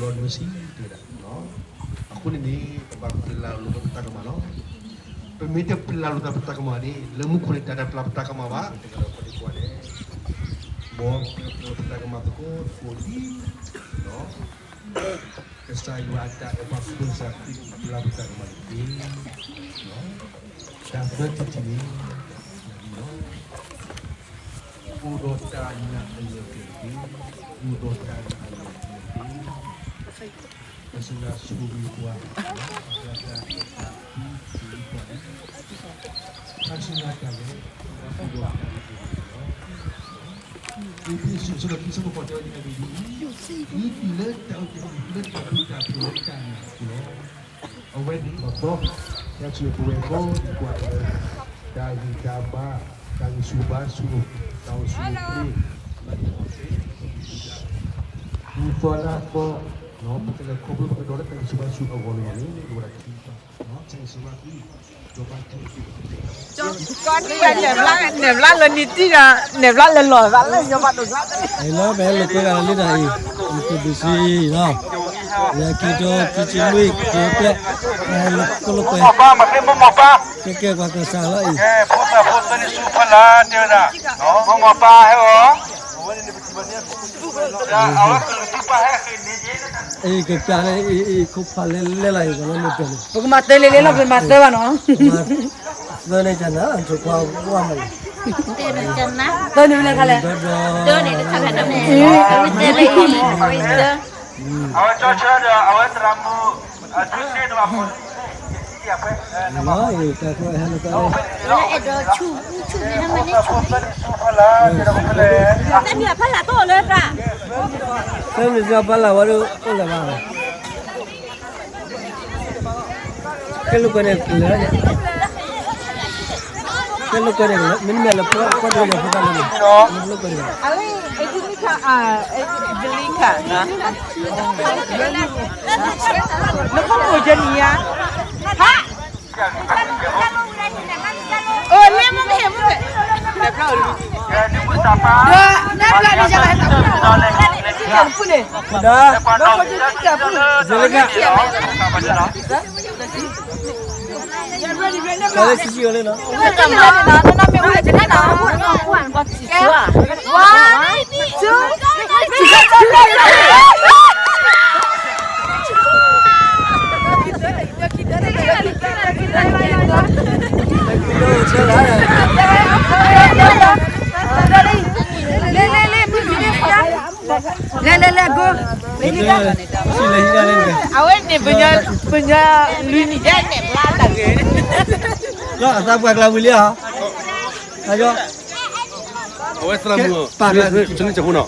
ဒီးနွံဆံ တဲဝဲဒၣ်, အဃိန့ၣ်န့ၣ် ပဘၣ်ပျၢ်လိာ်သးပတၢ်ကမၣ်လီၤ. ပမ့ၢ်တပျၢ်လိာ်သးပတၢ်ကမၣ်န့ၣ် လၢမူခိၣ်န့ၣ် တၢ်တပျၢ်ပတၢ်ကမၣ်ဘၣ်. တကဒီးပဒိၣ်ကွၢ်န့ၣ် မ်ပပျၢ်ပတၢ်ကမၣ်သကိးသကိးဒ် ကစၢ်ယွၤအတၢ်အဲၣ်ပှၤ ပကစၢ်ခရံာ်ပျၢ်ပတၢ်ကမၣ်န့ၣ်တက့ၢ်. တၢ်သၢထံၣ်တထံၣ်န့ၣ် အိၣ်ဒီးတၢ်နာ်အလၢာ်တက့ၢ်, အိၣ်ဒီးတၢ်နာ်အလၢာ်တက့ၢ်. ပစံးလၢဆိၣ်ဂ့ၤပှၤ, အတၢ်အဲၣ်တၢ်ကွံတံၤပှၤန့ၣ် ခါဆူညါတၢ်လဲၤ အိၣ်ဒီးတၢ်နာ်အလၢာ်တက့ၢ်လီၤ. အ့းဖ့းစူး အဆၢဒိၣ်ခံ ဆၢဖိဃိး တဲဝဲဒ်အံၤ, ဒ်တုၤလၢတၢ်အုၣ်က့ၤခီၣ်က့ၤ တုၤလၢတၢ်ဘျုးတၢ်ဖှိၣ်လၢတၢ်နာ်အပူၤလီၤ. အဝဲန့ၣ်ထီၣ်သီ ဆၢဆိၣ်ပဝဲကိးဒံးကွၢ်လၢ တၢ်ဂံၢ်တၢ်ဘါ, တၢ်ဂံၢ်ဆူၣ်ဘါဆူၣ်, တၢ်အိၣ်ဆူၣ်အိၣ်ချ့, မၤန့ၢ်အီၣ်သ့, မူသီလါသီ, ပကလဲၤခီဖျိပကဒီးလၢတၢ်ဂံၢ်ဆူၣ်ဘါဆူၣ်အဂီၢ်န့ၣ်န့ၣ် အိၣ်ဝဲဒၣ်ခံပၢ်, တၢ်ဂံၢ်ဆူၣ်ဘါဆူၣ်, ဒီးဘါထုကဖၣ် ကီၢ်တယၤ နဲၣ်ဘျါလၢနံၤတံၢ်ဒီး နဲၣ်ဘျါလၢလီၢ်ဘၣ်လၢယဘၣ်ဒိၣ်ဘျါ ဟဲလီၤ ပဟဲလိာ်ကွဲဂၤလၢတၢ်အံၤ, ယကဒုးစံးနီၤ, ယက့ၤဒီး ကံကံလွံၢ် က့ၤပျဲၢ် ဟဲလိာ်ကွဲ ကဲကဲပှၤကစၢ်လီၤအံၤ, အံၤကပျဲၢ်န့ၣ် အံၤ အံၤ ခိၣ်ဖးလဲၣ်လဲၣ်လီၤအံၤ ကလီၤမ့ၢ်ပျဲၢ်န့ၣ် ပကမၤတၢ်လံလံလီၤ ပမၤတၢ်ဘၣ်နီၤ သၢန့ၣ်ကနၤ ထိၣ်ခွါဝါမးအံၤ သၢန့ၣ်မနုၤလဲၣ်, ဒီးဒီး အဝဲကၠီဆၢဒီး အဝဲသရၣ်မုၣ် အဒုးစ့တဘၣ်ဖိ လီၤအံၤ တၢ်ကျိဟဲလၢတၢ်လၢ အဲၣ်ဒိးဆူၣ်ဆူၣ်န့ၣ် ဟဲမ့ၢ်ဆူၣ် သၢမံၤဖးလၢ်တအိၣ်လၢတၢ် သၢမံၤဖးလၢ်ဝဲဒၣ် အိၣ်လၢၤဘၣ် ကဲလိာ်ကွဲန့ၣ် ကလဲၤ ကဲလိာ်ကွဲန့ၣ် မ့မ့ၢ်လၢပှၤတဂၤဖိတၢ်လၢန့ၣ် လိာ်ကွဲန့ၣ် အဝဲ Angelica, Angelica, နဖိမုၣ် Jenny ဧါ ဟါ အိၣ်လၢမုၢ်မ့ၢ်မုၢ်မ့ၢ် ဒီးနဘျီန့ၣ် ယကဟဲတၢ်ပူၤ ယကဖုန့ၣ် ဒီး ဒီးဖိကတၢ်ပူၤ ယက ကဲလၢဆံဆံအီၤလၢနီၤ ဝဲတၢ်မၤန့ၣ်နီၤ နနမ့ၢ်ဝဲတၢ်နီၤ One, two, three. လဲၤလဲၤလဲၤ go. အဝဲန့ၣ် ပညီလွံၢ်နံၣ်ယဲၢ်န့ၣ် ဘျါတၢ်ဂ့ၤ လီၤ အသးပှၢ်ကျါဝံၤလံဧါ အယီ အဝဲသရၣ်မုၣ် ပာ်ကျါ တနံၣ်စၢၤဖိနီ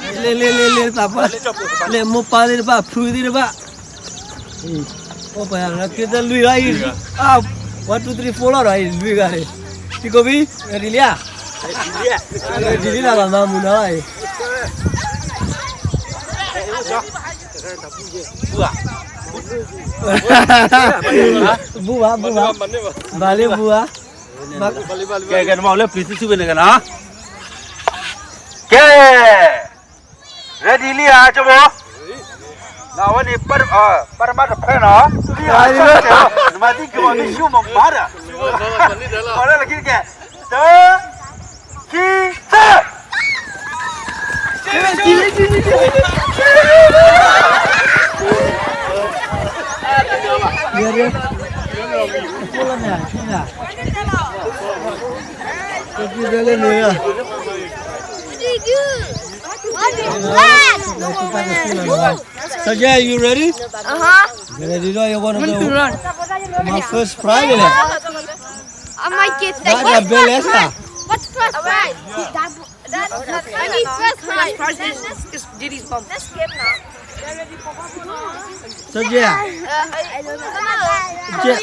ၤ လဲၤလဲၤလဲၤလဲၤ သးပှၢ် လဲၤမိၢ်ပၢ်သ့ၣ်တဖၣ် ဖုသ့ၣ်တဖၣ် အိၣ်ပှၤလၢက့ၤတလွံၢ်လီၤအံၤ one, two, three, four လီၤဒီးအံၤ လွံၢ်ဂၤန့ၣ် ဖံကိဘံ ready လံဧါ ready လံဒီး ပမၤမုာ်နီၤလီၤအံၤ ဘူၣ်ဘၣ် ဘူၣ်ဘၣ် ဘၣ်လံဘူၣ်ဘၣ် ကဲ ကဲ နမၤလၢပျံၤစုစုဝဲန့ၣ်ကနီၤ ကဲ ready လံဧါ ကၠိဘိ နအဝဲန့ၣ် ပထမတဖဲနီၤ နမၤသံက့ၤဘၣ် နဆူၣ်မၤမၤဒီး ပှၤလၢလၢခံတကဲ တၢ ခံ သၢ Soldier, you ready? Uh-huh. Ready တော့ you wanna go? My first prize လေ I might get that. What first prize? Any first prize? First prize is, is Diddy's mom. Let's skip now. Soldier. Uh, I, I don't know. Jet.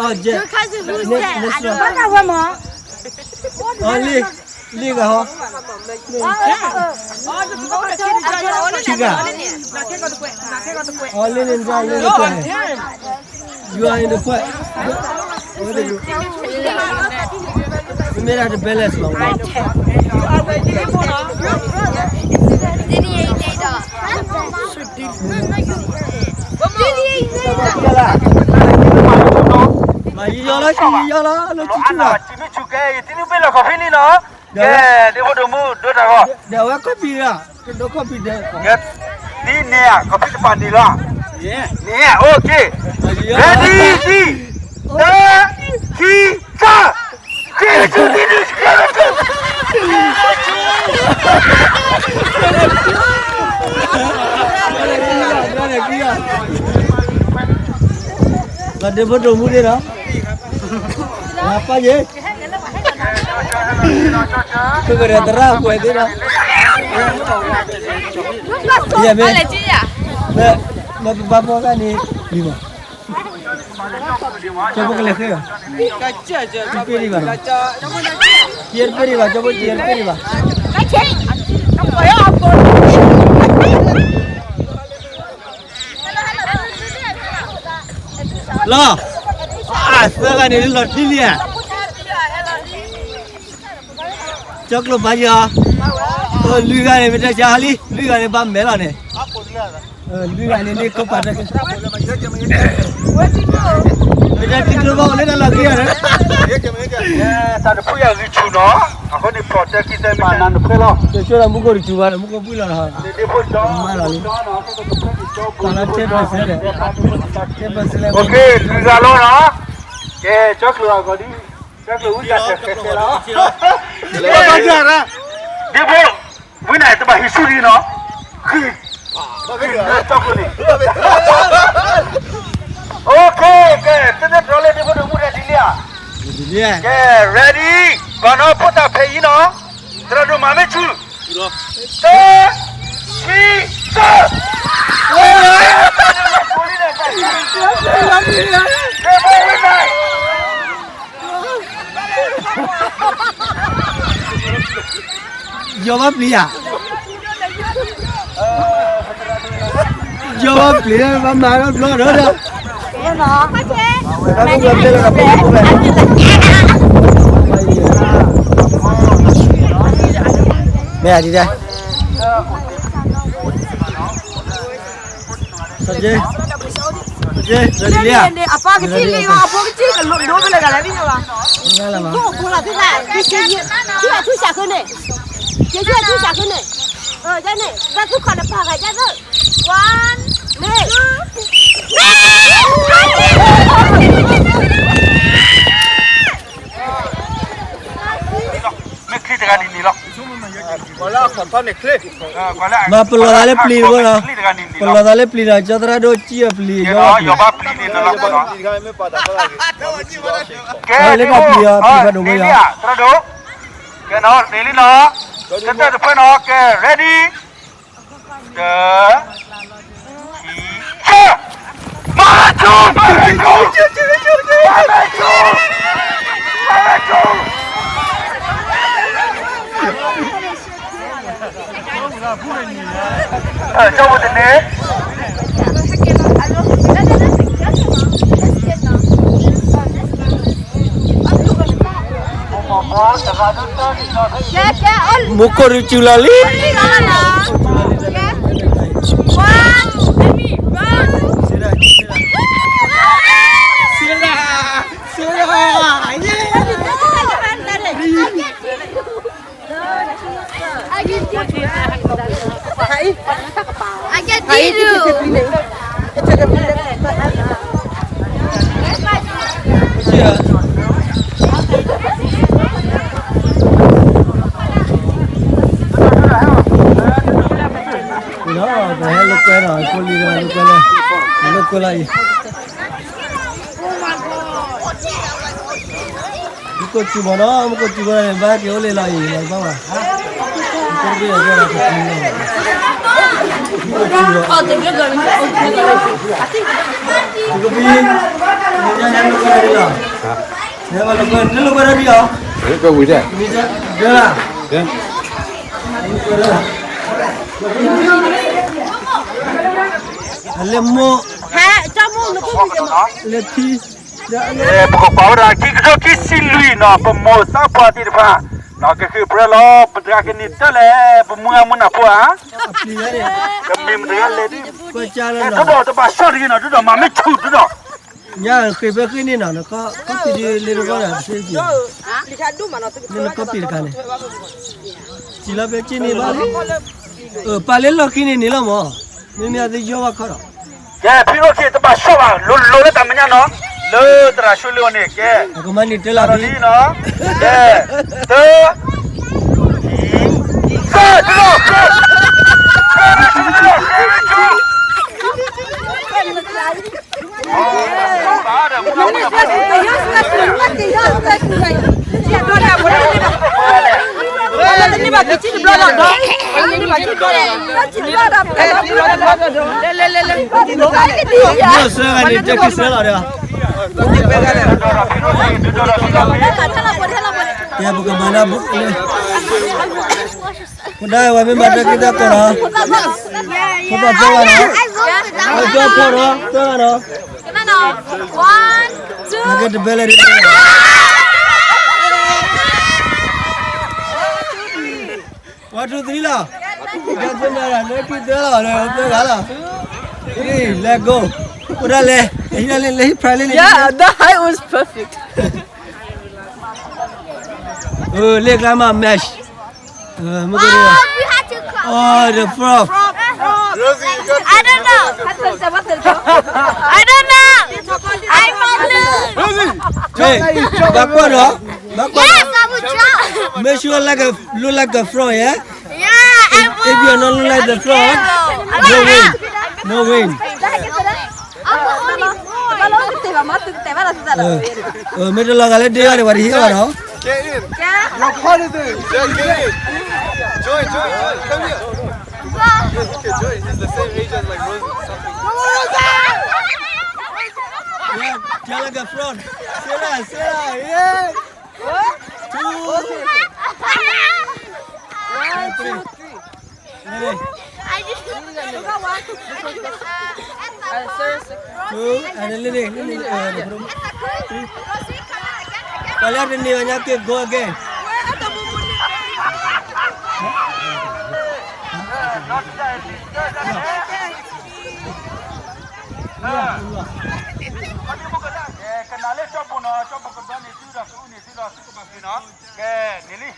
Oh, Jet. Your cousin who's next, that? Next one. Oh, Lee. Lee ကဟီ Lee က Oh, Lee န့ၣ် Lee န့ၣ် You are in the front. မ့ၢ်ဒၣ်တ balance လီၤ. မၤယံၤယီၤလီၤ ဆူယံၤယီၤလီၤ လၢဆူဆူလီၤ. ကဲ ဒ့ဖိဒိၣ်မူ ဒိတၢ်ဂီၤ ဒီးအဝဲ copy ဒီး ကဒိ copy ဒီး ဒ်န့ၣ်ဧါ copy တပာ်န့ၣ်လီၤ. န့ၣ် OK, ready, တၢ ခံ သၢ လီၤဒ့ဖိဒိၣ်မူန့ၣ်လီၤ. လၢပၢ်ယ့ၣ် ပကဒၢးသရၣ်ကွဲးသ့ဒီး ယမ့ၢ် မ့ၢ်ပဘၣ်ဖီၣ်သၣ်န့ၣ် လံမး ကၠီဖိကလဲၤဃ့ဘၣ် တပ့ၢ်ဒံးဘၣ်နီၤ ကဲတပ့ၢ်ဒံးဘၣ် ကၠီဖိကဲတပ့ၢ်ဒံးဘၣ် လီၤ အသၢဂၤန့ၣ်လီၤတံၢ်လံဧါ ကၠီကျိၤပာ်ယီၤ လွံၢ်ဂၤန့ၣ် မ့ၢ်တၢ်ဆါလံ လွံၢ်ဂၤန့ၣ် ဘၣ်မဲာ်လီၤန့ၣ် လွံၢ်ဂၤန့ၣ် န့ၢ်ခိပာ်တၢ် မ့ၢ်တၢ်တံၤကျိဘၣ်အိၣ်လၢတၢ်လီၢ်ခံဂၤန့ၣ် တၢ်တဖုယၤဂံၢ်ဆူၣ်နီၤ အဃိန့ၣ် ဖီၣ်တဲခံတဲမၤနၤနဖျၢၣ်လီၤ ကၠီလၢမူခိၣ်တစူၤဘၣ် မူခိၣ်ဘှံးလီၤနီၤ မၤလီၤလံ ပှၤလၢတဲပၢၢ်စဲလဲၣ် တဲပၢၢ်စဲလဲၣ် OK လွံၢ်ဂၤလီၤနီၤ ကဲ ကၠီကျိၤအဂီၢ်ဒ် ကၠီကျိၤဝံသးစူၤ ကဲကဲလီၤ ဒ့ဖိ ဝံနၤတဘၣ်ဟံးဆူၣ်လံနီၤ ဃံ ဃံလၢကၠီကျိၤန့ၣ် OK ကဲ တန့ၢ်တြီလၢဒ့ဖိဒိၣ်မူတၢ်ဒ်န့ၣ်ဧါ ကဲ ready ပှၤနီၤဖိသၣ်ဖဲအံၤနီၤ သရၣ်ဒိၣ်မၤမ့ၢ်ဆူၣ် တၢ ခံ သၢ ယီၤဘၣ်ပျံၤဧါ ယီၤဘၣ်ပျံၤ ဘၣ်မၤဘျီဒီး မ့ၢ်အဒံးဒၣ် အပၢ်ကထံၣ်လံဘၣ် အဖိကထံၣ်ကလိဒိဖဲလဲၣ်ဂၤလဲၣ် မ့ၢ်ညိဘၣ် ကအိၣ်ဖိလီၤသ့ၣ်သၣ် ထံၣ်အထူၣ်ဆးဃၢန့ၣ် ကထံၣ်အထူၣ်ဆးဃၢန့ၣ် ဒ်န့ၣ် ဘၣ်သူၣ်ခီၣ်တပာ်ဂၤဒ်သိး one, two, မ့ၢ်ချံတဂၤန့ၣ်န့ၣ်လီၤ မၤပလီၢ်သးလၢပျံၤတဘိလီၤ ပလီၢ်သးလၢပျံၤလီၤ ကၠီသရၣ်ဒိၣ်စံၣ်အပျံၤ ယီၤဘၣ်ပျံၤန့ၣ်လီၤ ကဲ လၢပျံၤအီၤ ပျံၤဖးဒိၣ်ဝဲယီၤ သရၣ်ဒိၣ် ကဲနီၤ န့ၢ်လံနီၤ ကဲတၢၢ်တဖၣ်နီၤ ကဲ ready တၢ ခံ သၢ မၤလၢကၠိ မၤလၢကၠိ မၤလၢကၠိ ကၠီဖိတန့ၢ် မူခိၣ်ရူစူၤလီၤလံ ပဟဲလိာ်ကွဲဒီး ဖိလံၤဒီးလိာ်ကွဲလၢ လိာ်ကွဲလၢအံၤ မူခိၣ်စူၤမးနီၤ မူခိၣ်စူၤမးန့ၣ် ဘၣ်က့ၤအိၣ်လၢလီၤအံၤ လီၤဘၣ်ဘၣ် မူခိၣ်စူၤလီၤ ကပံၤ နညါညါလိာ်ကွဲဒၣ်လီၤ နလိာ်ကွဲဒၣ်လီၤ ဒၢလၢ အလဲၤမိၢ် ဟဲ ကၠီမိၢ် လၢခံ ပကကွၢ်ဝဲဒၣ်ခံကထိခံဆံလွံၢ်နီၤ ပမိၢ်သးပှၢ်သ့ၣ်တဖၣ် ကဃ့ၢ်ပရၢလီၤ ပတဂၤကန့ၢ်တၢ်လဲၣ် ပမုၢ်ဂၤမုၢ်နၤဖိဧါ, ကမ့ၢ်မတဂၤလဲၣ်ဒ်, တဒီးတဘၣ်ဆီၣ်တဂ့ၤနီၤ တဒီးမၤမ့ၢ်ဆူၣ်တဒီး, ညါဃ့ၢ်ဖဲဃ့ၢ်န့ၣ်နီၤ နကီၢ်ပံၤဒ်လ့တကီၢ်ဒီး နကီၢ်ပံၤတခါန့ၣ်, စံၣ်လီၤဖဲက့န့ၣ်ဘၣ်လံ, ပာ်လၢလီၢ်ခံန့ၣ်န့ၣ်လီၤမး, မ့မ့ၢ်အသ့ယီဘၣ်ခီဒီး ကဲ ဖံရိၣ်ခ့ တဘၣ်ဆီၣ်ဘၣ် လိၤလိၤလၢတၢ်မဲာ်ညါနီၤ, လၢသရၣ်ၡိလ့အီၤန့ၣ် ကဲ, ကမၤန့ၢ်တၢ်လီၤလံနီၤ, ကဲ, တၢ, သၢ, တၢ, ဆှၢဂၤန့ၣ် တၢ်ခံဆှၢလီၤဒီး, ကဲ ပကမၤလၢဘိလၢ, ဖိဒါဝဲမ့ၢ်မၤတၢ်က့ၤတၢ်ကီၢ်လီၤ, ဖိဘၣ်သၢဂၤနီၤ, ဖိကၠီဖီၣ်ဒီး သၢဂၤနီၤ, ကဲတဘဲလဲၣ်, one two three လီၤ, ကဲ လၢခံသၢလီၤ သၢဂၤလီၤ, three, let go, ဖိဒါလဲၤ, လဲၤဟံးလဲၤဟံး prize လဲၤ, Yeah, the height was perfect. လ့ၣ်ကျါမး match, မ့ၢ်က, oh, the frog, I don't know, I don't know, I want to, ဘၣ်ကွၢ်ဒီး, ဘၣ်ကွၢ်ဒီး, make sure look like a, look like a frog, yeah, if you are not look like the frog, no win, no win. မ့ၢ်တလီၤဂာ်လၢဒ့ဘၣ်န့ၣ် ပှၤတဟံးအီၤဘၣ်နီၤ, Join, join, join, come here, okay, join, he's the same age as like Rosie, something, yeah, like a frog, say that, say that, yeah, two, one, two, three. Two, and then, three. ပှၤလၢတန့ၢ်ဘၣ်ညါက့ၤ go again. ကနၣ်လၢကၠီဘိၣ်နီၤ, ကၠီဘိၣ်ကဘၢန့ၢ်သုဒီး ကအုၣ်န့ၢ်သုဒီး သုကမၤက့ၤနီၤ, ကဲ န့ၣ်လံ.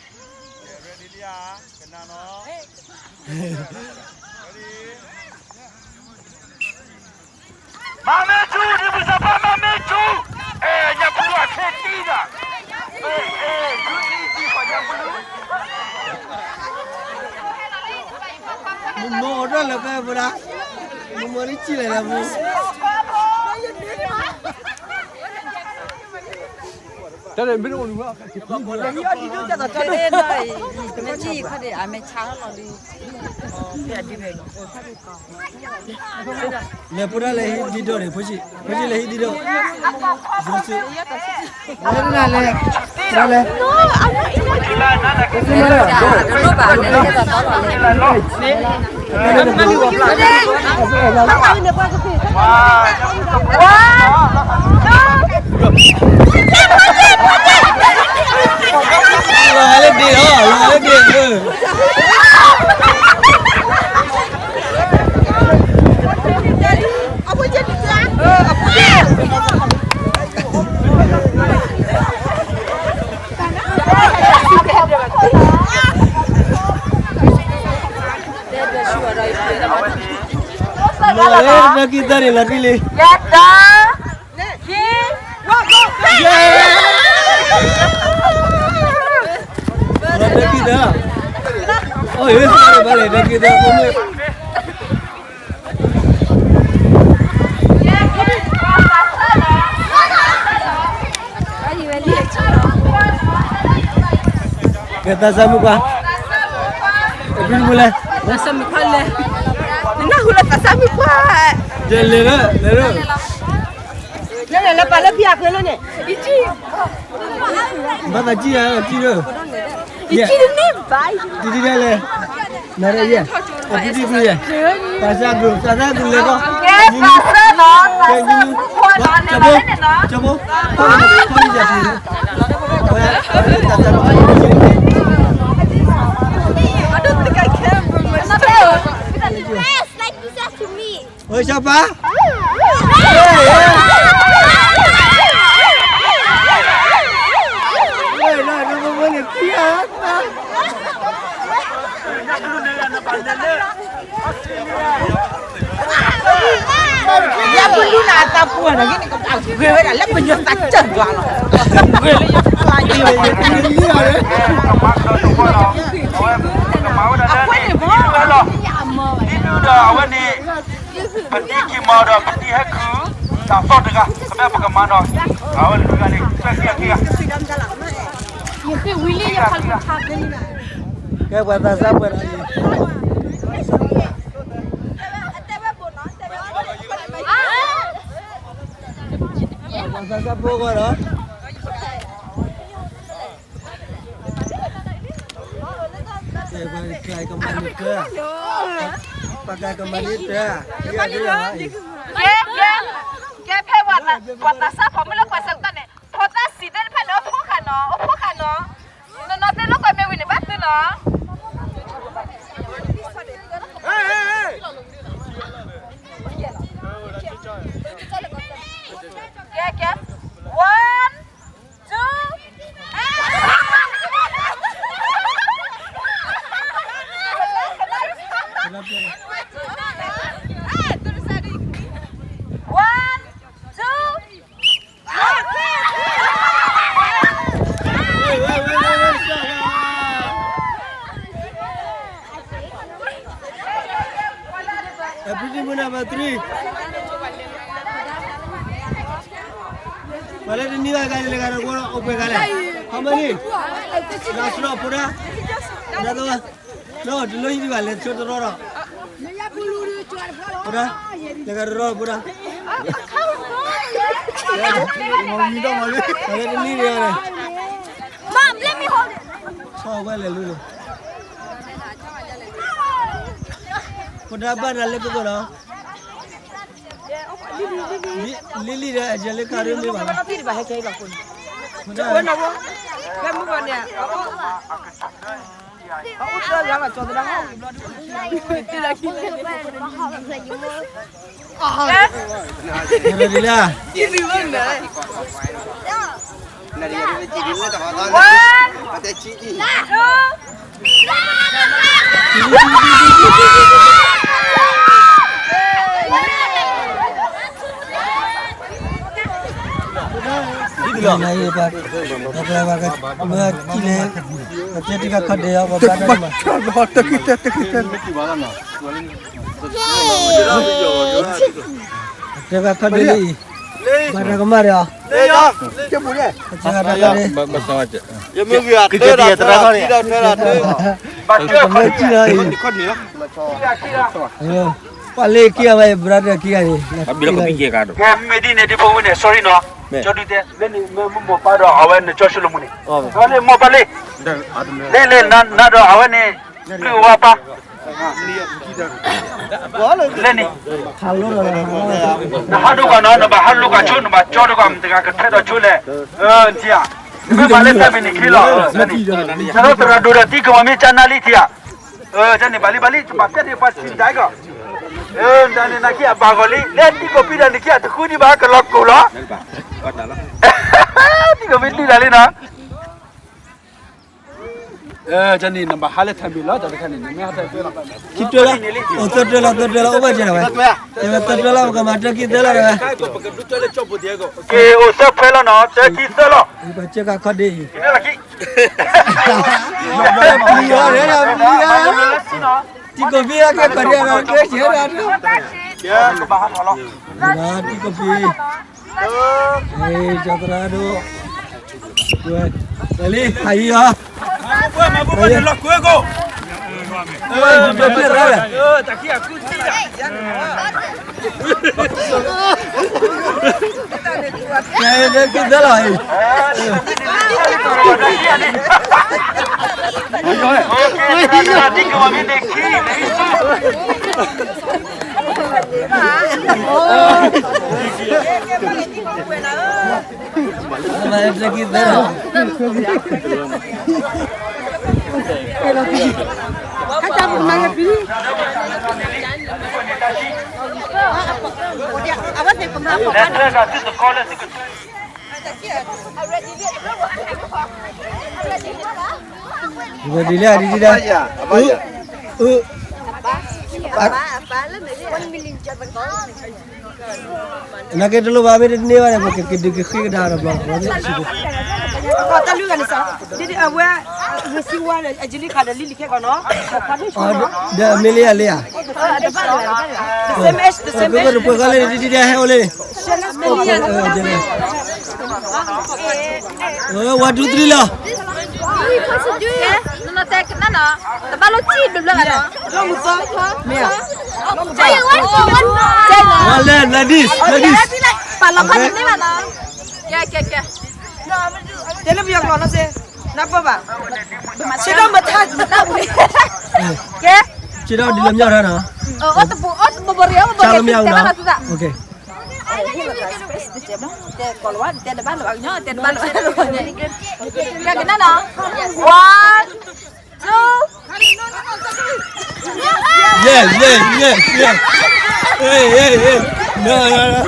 Ready လံဧါ, ကနၣ်နီၤ. Ready. မၤမ့ၢ်ဆူၣ်, ဒ်ပစီၤပၤမၤမ့ၢ်ဆူၣ်, အဲ ညၣ်ပလူၤအခဲတံၢ်ဒီး, အဲ အဲ ယူအံသံပှၤညၣ်ပလူၤ. မမိၢ်အိၣ်တၢ်လၢကဲဖိဒၣ်, မမိၢ်န့ၣ်စံၣ်လဲၣ်လၢမူ တၢ်န့ၣ်မ့ၢ်တအိၣ်ဒံးဘၣ်, တမ့ၢ်ဆံၣ်ခီန့ၣ် အမဲာ်ဆါလီၤလံ, လဲၤဖိဒၣ်လဲၤဟံးဒံးဒီးန့ၣ် ဖိဆံး, ဖိဆံးလဲၤဟံးဒံးဒီး, လဲၤ, လဲၤ, လဲၤ, လဲၤ, လီၤဂာ်လၢဒ့းလီၤ, လီၤဂာ်လၢဒ့းလၢ, လီၤလၢတၢ်ခံသၢန့ၣ် လီၤတံၢ်လံ, ယတၢ်, ခံ, လီၤတၢ်ခံသၢ, အိၣ် ယဘၣ်လဲၣ် တၢ်ခံသၢဖိမုၣ် ကဲ သးစၢ်မုၣ်ကွၢ်, အဒုမုၣ်လဲၣ်, သးစၢ်မုၣ်ကွၢ်လဲၣ်, နနၢ်ဟူလၢသးစၢ်မုၣ်ကွၢ်, လဲၤလၢ, လဲၤလၢ, လဲၤလၢပာ်လၢဖံအဃ့လၢန့ၣ်, ဘၣ်သးစံၣ်ယၤ, စံၣ်လၢ, ယဲ, တံၤတံၤလဲၣ်, နရယဲ, အတံၤတံၤဖုယဲ, သးစၢ်ဂုာ်, သးစၢ်ဂုာ်လဲၤကီး, ကဲ သးစၢ် ကဲ ကဲ ကဲ ကဲ, I don't think I can bring myself. Yes, like this to me. ဝဲ ဆၢပၢ်, ဝဲ နမ့ၢ်ဝဲန့ၣ် ခံဂၤ, ယပလူနၤအသးပှၢ်နီၤ, ဂ့ၤဝဲဒၣ်လၢပညိၣ်သးစၢၢ်ဒွးလီၤ, ဂ့ၤလၢယဖျါယဲ, အဝဲန့ၣ်ဘၣ်, ဒ်ဒုဒီးအဝဲန့ၣ် ပတံၤကံၢ်မီၤဒီးပတံၤဟဲခုၣ် တၢ်သီၣ်တဂၤ ကဘၣ်ပကမၤဒီး အဝဲလွံၢ်ဂၤန့ၣ် ကဲခံဂၤ, ကဲ ပှၤသးစၢ်ပှၢ်ဒီးအံၤ, ပှၤသးစၢ်ဖိဂီၢ်ဒီး ပှၤကမၤန့ၢ်တၢ်, ပှၤကမၤန့ၢ်တၢ်, ကဲ ကဲ, ကဲဖဲပှၤသးစၢ်ဖိမုၣ်လၢပှၤဆၢကတီၢ်န့ၣ် ဖိသၣ်စံးသ့ၣ်တဖၣ်န့ၣ် အိၣ်ဖှိၣ်ဃာ်နီၤ, အိၣ်ဖှိၣ်ဃာ်နီၤ, နီၢ်နီၢ်သ့ၣ်လိာ်ကွဲမ့ၢ်ဝံၤန့ၣ် ဘၣ်သုနီၤ. ကဲ ကဲ, one, two, အဖုတံၢ်မုၢ်နံပါတ် three, ပှၤလၢတနံၤဘၣ်ဂၤန့ၣ် လဲၤဂၤဒီးကဝီၤဒီး အိၣ်ပှဲၤဂၤလဲၣ်, how many, လၢစရီဖိဒၣ်, တလိၣ်ဟံးဒံးဘၣ် လဲၤဆၢတရီဒီး, ဖိဒၣ်, လဲၤဂၤတရီဖိဒၣ်, ပှၤလၢတနံၤန့ၣ်, ဆီဝဲလဲၤလူလီၤ, ဖိဒၣ်ဘၣ်နၤလၢကကိးလီၤ. လံလံဒီး အယဲလၢခါရ့မ့ၢ်ဘၣ်လီၤ, လံလံလၢ, ပတဲတခါခီၣ်ဒ့ၣ်အီၤ ပဘၣ်တၢ်မး, တၢ်ခီၣ်ဒ့ၣ်လၢအံၤ, ဘၣ်တၢ်ကမၣ်ဒီးအီၤ, ပှၤလၢခံဂၤဝဲ brother ခံဂၤန့ၣ်, ကဲ မ့ၢ်ဒ်န့ၣ် ဒ်ဖိဝဲန့ၣ် sorry နီၤ, ကၠီဒုတဲ လၢန့ၣ် မ့ၢ်မိၢ်ပၢ်ဒီးအဝဲန့ၣ် ကၠီၡလိၤမိၣ်န့ၣ်, အဝဲန့ၣ်မိၢ်ပၢ်လံ, လၢလဲၣ်နၤဒီးအဝဲန့ၣ် ပျုၢ်ဝါပၢ်, လၢန့ၣ်, နဟးဒိကွၢ်နီၤ နဘၣ်ဟးလိာ်ကွၢ်ဆိ နဘၣ်ကၠီဒိကွၢ် မတၤတဂၤကထဲဒီးဆိလဲၣ်, နထံၣ်ဧါ, နမ့ၢ်ဘၣ်လၢတၢ်မ့ၢ်န့ၣ်ချ့လီၤ, နသရၣ်ဒိၣ်ဒီးတံၤကမီၤမ့ၢ်ကၢနၤလံထံၣ်ဧါ, ကန့ၣ်ဘၣ်လံဘၣ်လံ တဘၣ်ပျဲန့ၣ်ပှၤထံၣ်ဒၣ်ကီး, တၢ်န့ၣ်နာ်က့အဘၣ်ဂီၢ်လံ လၢတံၤကီၢ်ပံၤဒီးနက့အတဃုဒံးဘၣ် ကလီၤကိၢ်လီၤ, တံၤကီၢ်ပံၤဒုးတၢ်လံနီၤ, ကန့ၣ် နဘၣ်ဟးလၢထၢၣ်ဘ့ၣ်လီၤ တၢ်တခါန့ၣ် နမ့ၢ်ဟးထၢၣ်ဘ့ၣ်လီၤ, ခံတွဲလီၤ, အိၣ်သၢတွဲလီၤ သၢတွဲလီၤ အိၣ်ဘၣ်ကဲဝဲ, ကဲဝဲသၢတွဲလီၤ ပကမၤတၢ်ခံသၢလီၤတဝဲ, ကအိၣ်သၢဖဲလီၤနီၤ တၢ်ခံသၢလီၤ, ပကစၢ်ခါခီဒ့ၣ်အံၤ, တံၤကီၢ်ပံၤအကဲခီဒ့ၣ်အံၤ တံၤကီၢ်ပံၤအကဲခီဒ့ၣ်အံၤ, တံၤကီၢ်ပံၤ, ကၠီသရၣ်ဒိၣ်, ဝဲ, လံ ဟးအံၤအီၤ, လီၤကွဲကိး Ready လံ ready လံ အ နာ်က့တလိၣ်ဘၣ် မ့ၢ်တန့ၢ်ဘၣ်န့ၣ် ပကကဒုးကဃ့ကဒါဒီးဘျီ ဝဲမ့ၢ်စံးဖိ တၢ်လွံၢ်ဂၤန့ၣ်စး ဒ်အဝဲ ရစံဝါန့ၣ် အယလံခါဒီးလံလံခဲကီးနီၤ ဒီးအမ့ၢ်လံယၤလံယၤ the same age the same age ပှဲၤကီးလၢန့ၣ် ဒ်ဒ်ဒ်ဟဲအိၣ်လၢန့ၣ် one two three လီၤ နတဲကနၣ်နီၤ တဘၣ်လိၣ်စံၣ်ဘျီဘျီနီၤ ဝဲလဲၣ် like this like this ပာ်လီၤခီၣ်န့ၣ်မ့ၢ်ဘၣ်နီၤ ကဲကဲကဲ တဲလၢပယီၤကျိာ်နီၤစ့ နၢ်ပၢၢ်ဘၣ် ဆ့ဒီၣ်မထါ ကဲ ဆ့ဒီၣ်ဒ်လၢမျီၢ်ထါနီၤ အိၣ်တပူၤ အိၣ်တပူၤ ဘိရံ အိၣ်ဘိရံ တဲဘၣ်လီၤ တဲတဘၣ်လီၤ ကဲကနၣ်နီၤ one two Yes, yes, yes, yes. Hey, hey, hey. No, no, no.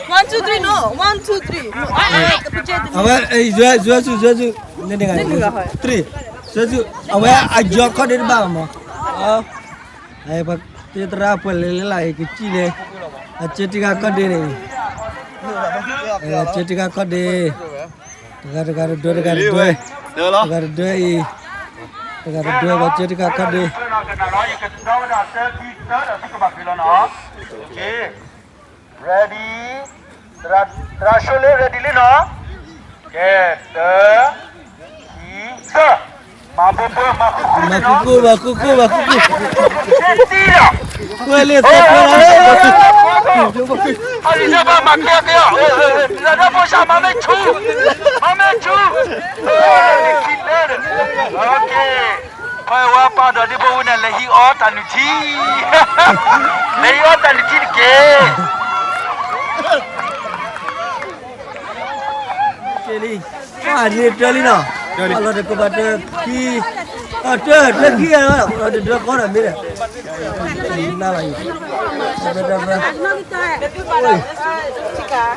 One, two, three, no. One, two, three. အဝဲ ဇွဲ ဇွဲစု ဇွဲစု န့ၣ်တဂၤ three ဇွဲစု အဝဲအယီၤခီၣ်ဒ့တဘၣ်မး ပှၤသရၣ်ပှဲၤလဲၤလဲၤလၢအံၤကစံၣ်လဲၤ အကၢတံၢ်ဃာ်ခီၣ်ဒ့န့ၣ် အကၢတံၢ်ဃာ်ခီၣ်ဒ့ တဂၤတဂၤတဒွဲ တဂၤတဒွဲ တဂၤတဒွဲအံၤ တဂၤတဒွဲ ပှၤကၢတံၢ်ဃာ်ခီၣ်ဒ့ ready သရၣ် သရၣ်ရှိလ့ ready လံနီၤ ကဲ တၢ ခံ သၢ မၤဘၢဘၢ မၤဃူဃူ မၤဃူဃူ မၤဃူဃူ တံၢ်ဒီး ကွဲလံ သဲကွဲလံ အလံၤဘၣ်မၤကဲကဲ လၢဒီးဖိဆၣ် မၤမ့ၢ်ဆူ မၤမ့ၢ်ဆူ ခံလၢ okay ဖဲဝဲပာ်ဒီးဒ်ဖိဝဲန့ၣ် လဲၤဟံးအီၣ်တၢ်နုၢ်ထံ လဲၤဟံးအီၣ်တၢ်နုၢ်ထံတက့ၢ် ကဲလံ အန့ၣ်တၢ်လံနီၤ အလီၤတကဘၣ်တၢ်ခံ အတၢ်တၢ်ခံဂၤလီၤ တဒၢဃီဒီးမ့ၢ်ဒီး နၢ်လီၤအံၤ တၢ်တၢ်တၢ်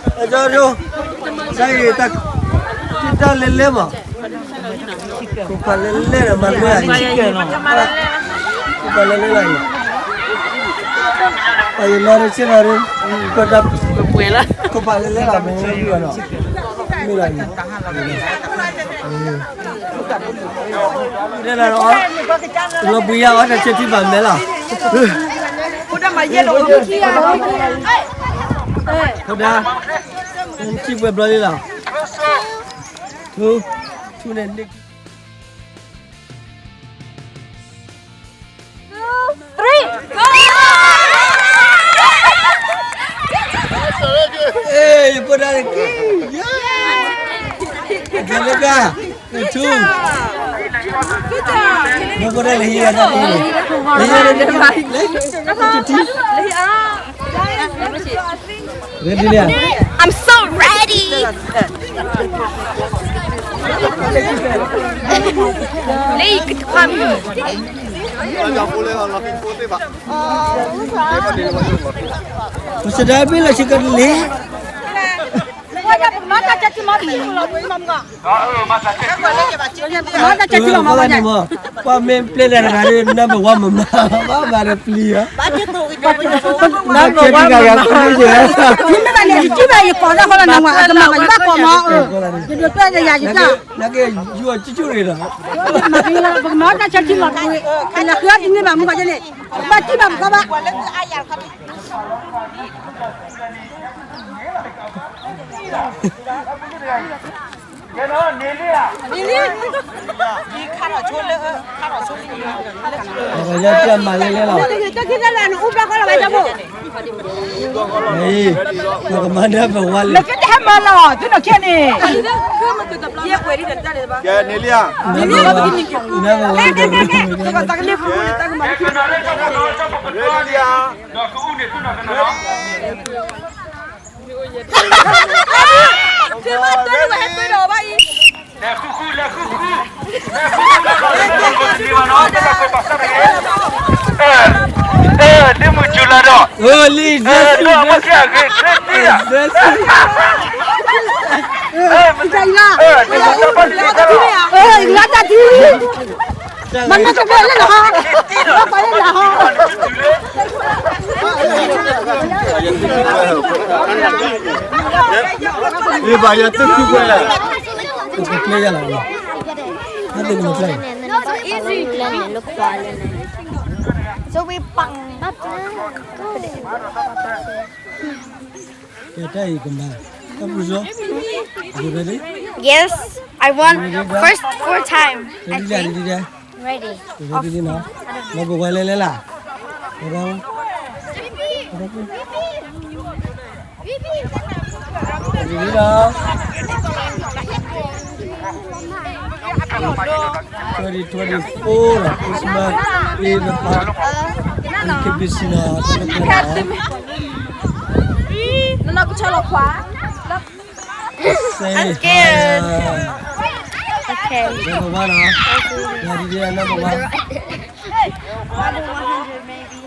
အကၠီဒိ တၢ် တၢ်လဲၤလဲၤမး ခိၣ်ဖးလဲၤလဲၤဒီးမၤလိအံၤ ခိၣ်ဖးလဲၤလဲၤလီၤအံၤ အယလီၤရဆ့လီၤရ ခိၣ်ဖးလဲၤလဲၤလီၤ မ့ၢ်ဝံၤဘၣ်နီၤ မ့ၢ်လီၤအံၤ တဲလီၤ လီၤဘှံးယါအီၤ တၢ်ဆၢထံဘၣ်မဲလီၤ ဖိဒါ ထံၣ်ပှဲၤဘျီလံလီၤ ထူ ထူန့ၣ်န့ၣ် Two, three, go! ယဖိဒါန့ၣ် ကဲလၢကါ two, ယဖိဒါန့ၣ် ဟံးဂၤတၢ်တံၢ်န့ၣ် လၢယၤန့ၣ် လၢယၤ ready လံဧါ I'm so ready လၢယကခွါမုၣ် ပစဒါဘ့ၣ်လီၤဆ့ကၤတလဲ မၤတၢ်ကဲထံမၤတံၢ်လီၤ မၤတၢ်ကဲထံလီၤ မၤတၢ်ကဲထံလီၤ မၤတၢ်ကဲထံလီၤ မၤတၢ်ကဲထံလီၤ မၤတၢ်ကဲထံလီၤ ပှၤမ့ၢ်ပျဲလၢတဂၤဒီး number one မမၤ ဘၣ်မၤဒီးပျံၤဧါ number one မမၤ နမ့ၢ်ဘၣ်န့ၣ် ယကံၣ်ဘၣ်ယကိးတၢ်ဃီလီၤ နဝဲအကမၤဘၣ် ယဘၣ်ကိးမး ယဒိးတွဲဒီးယၤယတၢ် နကယူၤအကၠိကၠိရ့ၣ်လီၤ ပကမၤတၢ်ကဲထံလီၤ ပကလဲၤဃုအီၣ်တန့ၢ်ဘၣ်မူဘၣ်ယဲန့ၣ် ဘၣ်ကံၣ်ဘၣ်ပကီဘၣ် Ready အဝဲလၢတၢ်မၤလဲၣ်လဲၣ်လီၤ. ပကမၤဒၣ်ပဝါလံ. နကဟဲမၤလီၤ သုနခဲန့ၣ်. ကဲန့ၣ်လံဧါ. လဲၤဃုဃု လဲၤဃုဃု လဲၤဃုဃုလီၤ တၢ်ကွဲးပာ်စၢ်တဂ့ၤ. အဲ အဲ ဒ့မုၢ်စူၤလၤဒီး အဲ ဒ့မုၢ်စူၤလၤဒီး အဲ မ့ၢ်ကဲအဂ့ၤ တၢ်တံၢ် အဲ မ့ၢ်ကဲအဂ့ၤ တၢ်တံၢ် မၤမ့ၢ်ကဲလၢနဟီ မၤပှၤလၢနဟီ ယဘၣ်ယၤတၢ်ခုကွဲ ကကျဲယၤလီၤ. နသ့ၣ်ကနကျဲ So we punk. ကဲတၢ်အံၤကမၤ တၢ်ပူၤစီ You ready? Yes, I won first four time. Ready, ready, ready. Ready. Ready နီၤ လီၤပဝဲလဲၣ်လဲၣ်လၢ ready နီၤ twenty twenty-four လီၤ Christmas Eve လီၤ K B C နီၤ နနီၢ်ကဆီလီၤခွါ Say hi. Okay. Number one, huh? Yeah, did you number one? Number one hundred maybe.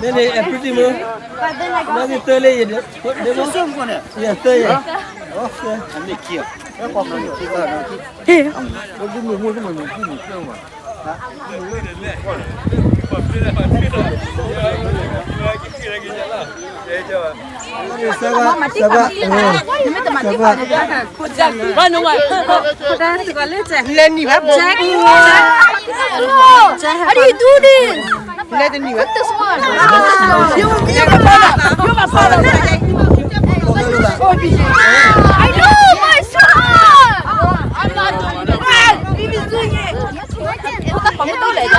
Mene everything mo. Nagi third lady. This one. Yeah, third. Okay. Run away. Lenny, what? Jack. How do you do this? Let me. What this one? You, you my father. You my father. I know my son. I'm not doing it. Bibi's doing it. Someone, Derek.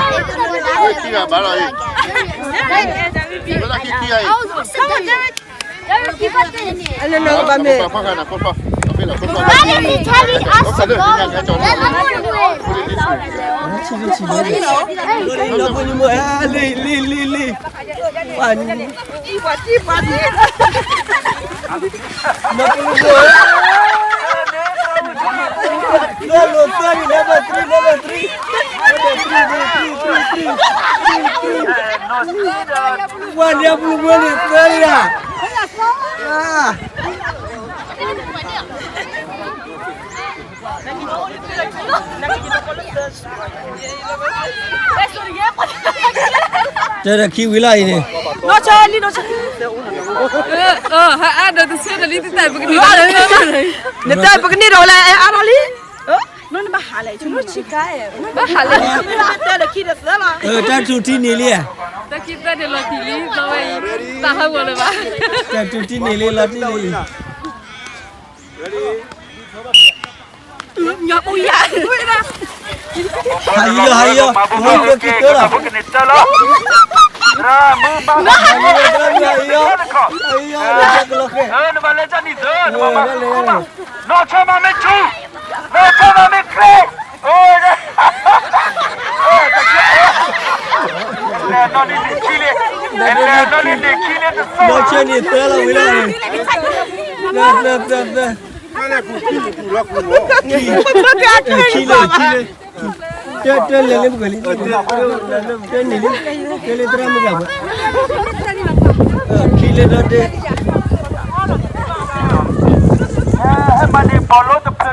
Derek, you got this. I don't know about me. Mommy, Daddy, ask the girl. Hey. Number three, number three, number three. Number three, number three, three, three, three, three. One, number one is thirty. Ah. Tara kiwi la ini. No chali no chali. Eh, eh, ha ada tu sih tadi tu tak begini. Ni tak begini dah lah, eh, ada li. No ni bahale, cuma cika eh. Bahale. Tara kita dah sela. Eh, tak tu tini li ya. Tak kita dah lagi li, bawa ini. Tahu boleh bah. Tak tu tini li, lagi li. Ready? ဟးယီၤ ဟးယီၤ ဝံၤကက့ၤသၢလီၤ ဟးယီၤ ဟးယီၤ ဟးယီၤ နဘၣ်လဲၤတၢ်နံၤသၢ နဘၣ်မၤ နီၢ်ဆၢမၤမ့ၢ်ဆူ နီၢ်ဆၢမၤမ့ၢ်ချ့ အိ လဲၤနီၢ်လံန့ၣ်ခံလံ လဲၤနီၢ်လံန့ၣ်ခံလံ တစိၢ် နီၢ်ဆၢန့ၣ်သၢလီၤဝံၤလီၤ သၢ သၢ သၢ သၢ ခံလံ ခံလံ တဲ တဲလဲၤလၢပှဲၤလံ တဲန့ၣ်လံ တဲလၢသရၣ်မုၣ်ကပှဲၤ ခံလံဒီးတဲ ဟဲမၤန့ၣ် ဘီလိတဖျၢၣ်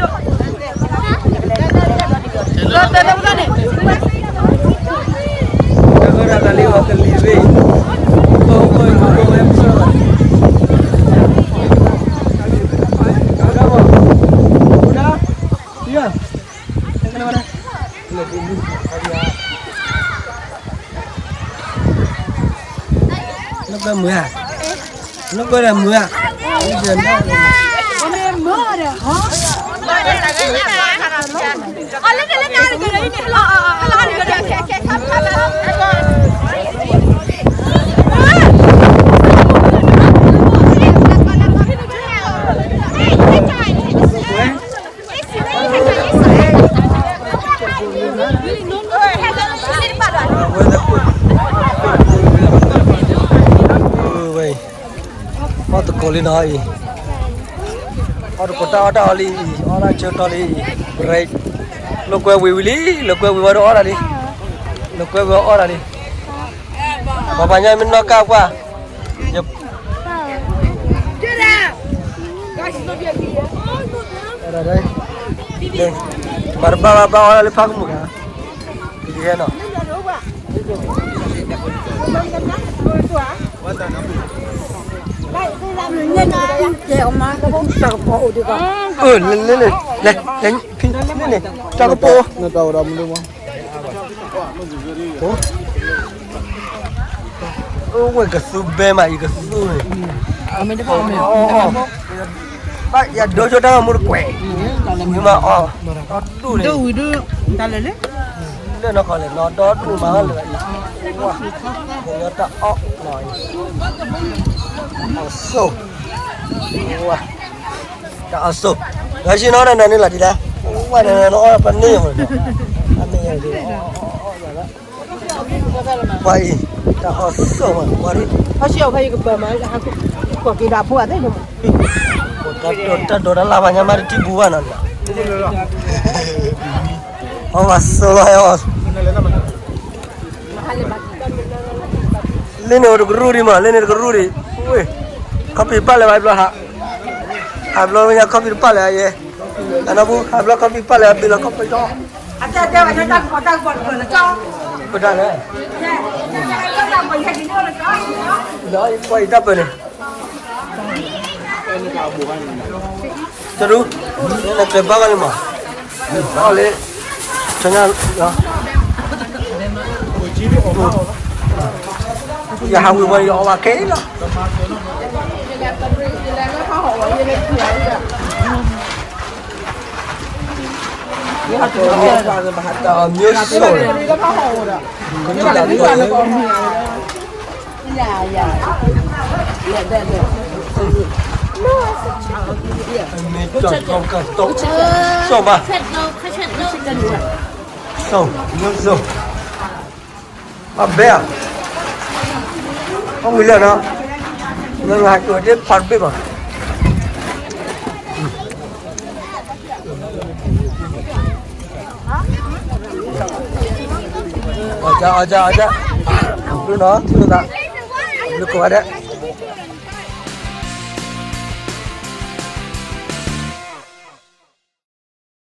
ဒိၣ်, လီၤတဲာ်တဲာ်ပသးန့ၣ်, တၢ်ကလံၤဝဲကလံၤရ့ၣ်, ပဝဲပဝဲဝဲ, ဒၣ်, ဒၣ်, ဘၣ်မုာ်ဧါ, နကွၢ်ဒီးမုာ်ဧါ, အီၣ်တကိးလံနီၤအံၤ, အီၣ်တကိးတၢ်အီၣ်တၢ်အီလံအံၤ, အီၣ်တၢ်ဆၢကတီၢ်လံအံၤ, လၢကွဲဝံၤဝံၤလံ, လၢကွဲဝံၤဝဲဒီးအီၣ်တၢ်လံ, လၢကွဲဝံၤအီၣ်တၢ်လံ, ပှၤပှၤညါမ့ၢ်နီၢ်ကၢ်ကွၢ်, မၤတဘၣ်ဘၣ်ဘၣ်အီၣ်တၢ်လၢဖးကမူၣ်ဂၤ, ဒ်ဟဲနီၤ တၢ်ကပီၤအိၣ်ဒံးဘၣ်, လဲၤလဲၤလဲၤ, ဖံန့ၣ် တၢ်ကပီၤ, အိၣ်ဝဲကသူဘဲမးအံၤကသူန့ၣ်, ဘၣ်ယဒိဆိတၢ်ဂီၤမူတကွဲး, ဝံၤမးအီၣ်, ဒိၣ်ဝံၤဒိၣ်, တၢ်လၢလဲၣ် လၢနီၢ်ခီလဲၣ် နီၢ်ဒီဒူၣ်မးလၢၤအံၤ, ဝဲတၢ်အီၣ်လီၤအံၤ, အီၣ်စိ, ဝဲ, တၢ်အီၣ်စိ, ဒီးဆ့ၣ်နီၤနၤန့ၣ်လီၤဒ်လဲၣ်, ဝဲန့ၣ်နအီၣ်ပန့ၢ်မး, အန့ၣ်, ပှၤအံၤ, တၢ်အီၣ်စိမး ပှၤဒ်, အီၣ်ဆံအီၣ်ဖဲယကပၤမး, ကွၢ်က့ၤဒီးဖိအသ့ၣ်န့ၣ်မး, တၢ်ဒိးတၢ်ဒိးတၢ်လၢ်ပှၤညါမးတထံၣ်ဘူးဘၣ်နီၤ, အီၣ်မးစိလီၤ, လၢန့ၣ်အိၣ်တကရူၢ် ဒံးမး, လၢန့ၣ်တကရူၢ်ဒံး, ဝ့ၢ်, ခီပံၤပာ်လၢၤဘၣ်ဘျီဟး, ဟးဘျီဝဲညါခီပံၤတပာ်လၢၤအယဲ, အနီၢ်ပူၤ ဟးဘျီခီပံၤပာ်လၢၤအဘ့ၣ်လီၤခီပံၤဒီး, ပတၢ်လဲၣ်, ဒီးပှၤအံၤတၢ်ပၢၢ်န့ၣ် တရူး, နကျဲၤဘၣ်ဘၣ်လံမး, အီၣ်လၢ, ဆညါ, ယဟးဝံၤဝဲယအီၣ်ဘၣ်ခဲလီၤ, တၢ်အီၣ်မျိုးစိၤန့ၣ်, မ့ၢ်တၢ်ကီကတိၤ, စိၤဘၣ်, စိၤ, မျိုးစိၤ, အဘဲဧါ, အီၣ်ဝံၤလၢာ်နီၤ, လၢဟးကၢၤဒ်ဖးတဘ့ၣ်ဘၣ် အီၣ်ကၢ် အီၣ်ကၢ် အီၣ်ကၢ်, ဘျုးနီၤ ထံၣ်လိာ်သး, ဘျုးကိးဂၤဒဲး,